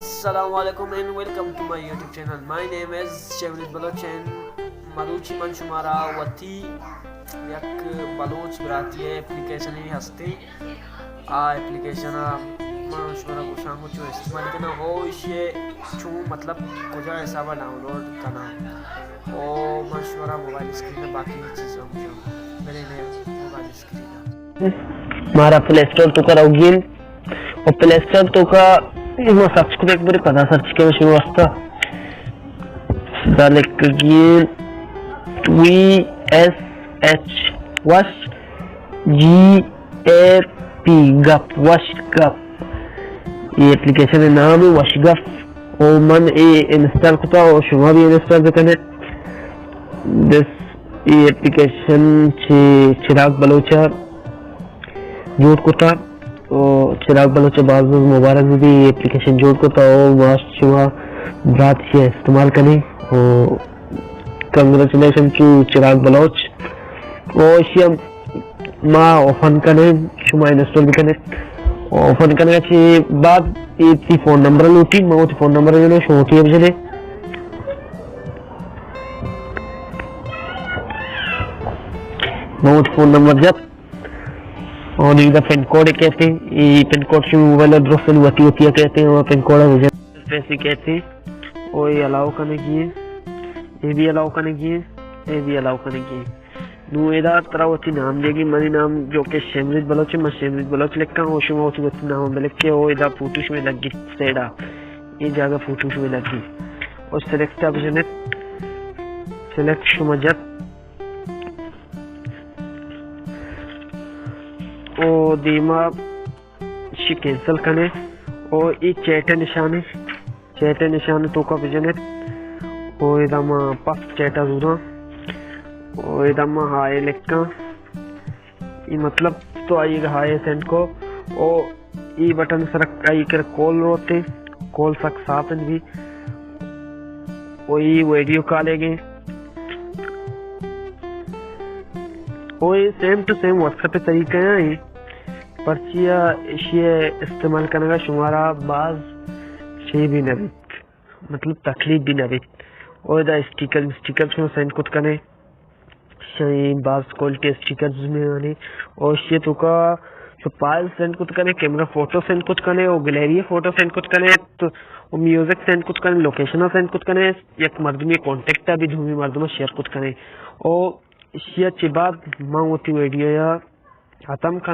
السلام علیکم and welcome to my YouTube channel. My name is شیمرید بلوچ and مروچی من شمارا وتی یک بلوچ براتی اپلیکیشن ہستی، آ اپلیکیشن من شمارا گوشاں چو استعمال کناں او ایشی چو مطلب کجا حساب ڈاؤنلوڈ کناں او من شمارا موبائل اسکرین باقی چیزاں گوشاں. میرے لیے موبائل اسکرین. مارا پلے اسٹور تو کرا گین او پلے اسٹور تو کا ما سرچ کو ایک بری پدا سرچ کے شروع واسطہ دا لکھ گین وی ایس ایچ وش جی اے پی گپ، وش گپ. یہ اپلیکیشن نام ہے وش گپ. او من اے انسٹال کتا او شما بھی انسٹال بکنے. دس اے اپلیکیشن چی چراغ بلوچا جوڑ کتا. او چراغ بلوچ باز باز مبارک بھی اے اپلیکیشن جوڑ کتا او ماش شما برات چی استعمال کنے او کنگریچولیشن ٹو چراغ بلوچ. او ایشی ہم ما اوپن کنیں، شما انسٹال بکنیں. اوپن کنگ چی بعد اے تی فون نمبر لوٹی، ما وتی فون نمبر جنے شما وتی بجنے. ما وتی فون نمبر جت اور ادا پن کوڈ کہتے ہیں، یہ پن کوڈ شما موبائل درست وتی وتی کہتے ہیں، وہ پن کوڈ پیسے کہتے ہیں. او اے الاؤ کنگی ایں، اے بھی الاؤ کنگی ایں، اے بھی الاؤ کنگی ایں. نوں ادا ترا وتی نام دیگی، منی نام جو کہ شیمرید بلوچ ایں، من شیمرید بلوچ لکھاں، او شما وتی وتی نام بلکے، او ادا فوٹو شمے لگی سیڈا، اے جاگہ فوٹو شمے لگی. او سلیکٹ ءَ بجنت، سلیکٹ شما جت. او دیما شی کینسل کنے، او اے چیٹ نشانے، چیٹ نشان توکا بجنت. او ادا ما پس چیٹا زوراں. او ادا ما ہائے لکھاں. اے مطلب تو آئی ہائے سینڈ کو. او اے بٹن سر آئی کر کال روتے، کال سک صاف انت بھی. او اے ویڈیو کالے گے. او اے same to same WhatsApp طریقہ ہیں. پرچیا ایشی استعمال کنگا شمارا باز شے بھی نہ بیت، مطلب تکلیف بھی نہ بیت. او ادا اسٹیکر، اسٹیکر شما سینڈ کت کنے، شے باز کوالٹی اسٹیکر میں آنے. او ایشی توکا شو فائل سینڈ کت کنے، کیمرہ فوٹو سینڈ کت کنے، او گیلری فوٹو سینڈ کت کنے، تو او میوزک سینڈ کت کنے، لوکیشن سینڈ کت کنے، یک مردمی کانٹیکٹ بھی دومی مردم شیئر کت کنے. او ایشی چی بعد ما وتی ویڈیو یا ختم کناں.